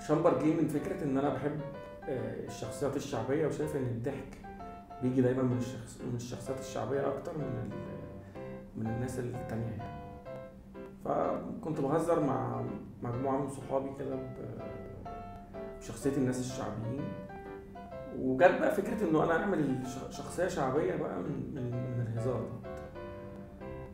شامبر جه من فكرة إن أنا بحب الشخصيات الشعبية، وشايف إن الضحك بيجي دايما من الشخصيات الشعبية أكتر من الناس التانية يعني. فكنت بهزر مع مجموعة من صحابي كده بشخصية الناس الشعبيين، وجت بقى فكرة إنه أنا أعمل شخصية شعبية بقى من الهزار ده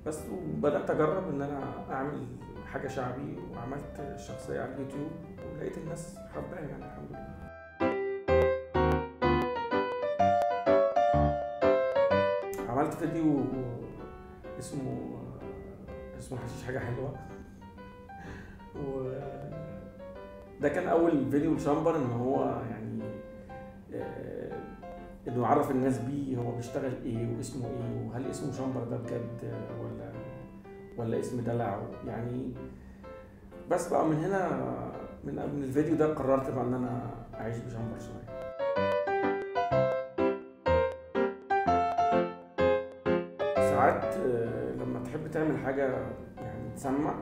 بس. وبدأت أجرب إن أنا أعمل حاجة شعبي، وعملت الشخصية على اليوتيوب ولقيت الناس حباها يعني الحمد لله. عملت فيديو اسمه حشيش حاجة حلوة، وده كان أول فيديو لشامبر إن هو يعني إنه يعرف الناس بيه، هو بيشتغل إيه واسمه إيه، وهل اسمه شامبر ده بجد ولا اسم دلع يعني. بس بقى من هنا من الفيديو ده قررت بقى إن أنا أعيش بشامبر شوية. ساعات لما تحب تعمل حاجة يعني تسمع،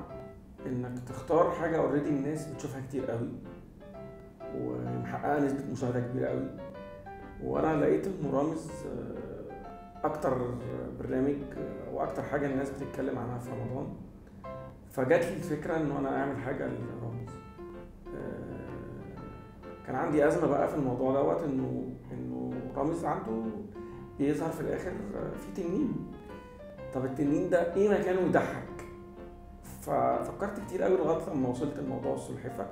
إنك تختار حاجة already الناس بتشوفها كتير قوي ومحققة نسبة مشاهدة كبيرة قوي، وأنا لقيت إنه رامز أكتر برنامج وأكتر حاجة الناس بتتكلم عنها في رمضان، فجات لي الفكرة إنه أنا أعمل حاجة لرامز. كان عندي أزمة بقى في الموضوع دوت، إنه رامز عنده بيظهر في الآخر في تنين. طب التنين ده ايه مكانه يضحك؟ ففكرت كتير قوي لغاية لما وصلت لموضوع السلحفه.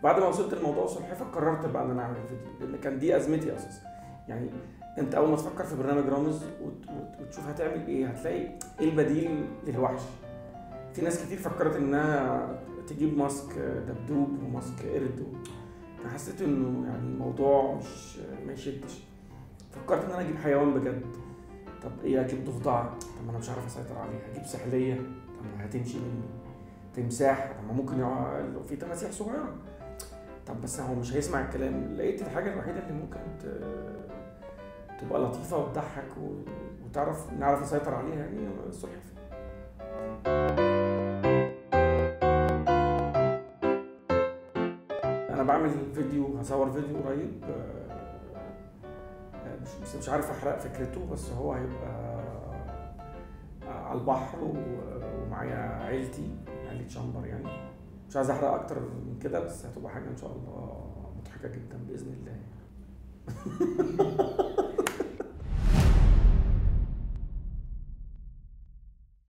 بعد ما وصلت لموضوع السلحفه قررت بقى ان انا اعمل الفيديو، لان كان دي ازمتي اساسا. يعني انت اول ما تفكر في برنامج رامز وتشوف هتعمل ايه، هتلاقي ايه البديل للوحش. في ناس كتير فكرت انها تجيب ماسك دبدوب وماسك قرد، فحسيت انه يعني الموضوع مش ما يشدش. فكرت ان انا اجيب حيوان بجد. طب ايه، اجيب ضفدعه؟ طب ما انا مش عارف اسيطر عليها. اجيب سحليه؟ طب ما هتمشي مني. تمساح؟ طب ما ممكن في تماسيح صغيرة. طب بس هو مش هيسمع الكلام. لقيت الحاجة الوحيدة اللي ممكن تبقى لطيفة وتضحك وتعرف نعرف نسيطر عليها يعني السلحفاة. انا بعمل فيديو، هصور فيديو قريب، بس مش عارف احرق فكرته، بس هو هيبقى على البحر ومعايا عيلتي، عيلة شامبر يعني. مش عايز احرق اكتر من كده، بس هتبقى حاجة ان شاء الله مضحكة جدا باذن الله.